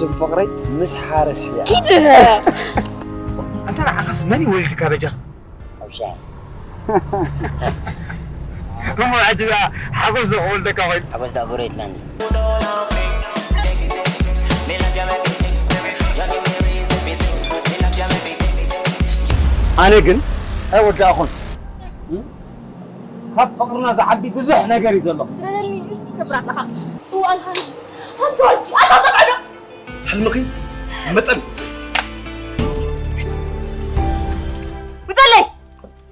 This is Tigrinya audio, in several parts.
ስም ፍቕረይ ምስ ሓረስ እያ። ኪድ! ኣንታ ንዓኻስ መን ይወልድካ በጃኻ? ኣብ ሻሂ። እሞ ሕጂ ደኣ ሓጎስ ዶ ክወልደካ ኮይኑ? ሓጎስ ደኣ ጎረቤትና እንዲ። ኣነ ግን ኣይወዳእኹን። ካብ ፍቕርና ዝዓቢ ብዙሕ ነገር እዩ ዘሎ። ስለለኒ ክትከብር ኣለኻ። እዋን ሃኒ፣ ኣንተ ወልዲ፣ ኣታ ተባዕዶ። ሕልምኺ መጠን። ውፀለይ!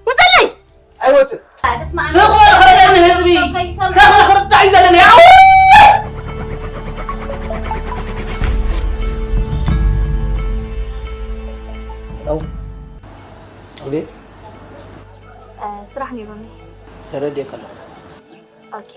ውፀለይ! ኣይወፅእ። ስቕ በል ክረዳኒ ህዝቢ። ተኽለ ክርዳእ እዩ ዘለኒ። ኣው! ሄሎ። ኣቤት። እ፣ ስራሕ ነይሩኒ። ተረዲኤካ ኣለኹ። ኦኬ።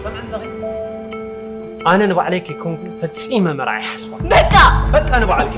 ሰምዕኒ ኣለኺ? ኣነ ንባዕለይ ከይኮንኩ ፈጺመ መርዓ ይሓስቦ። በቃ! በቃ ንባዕልኪ።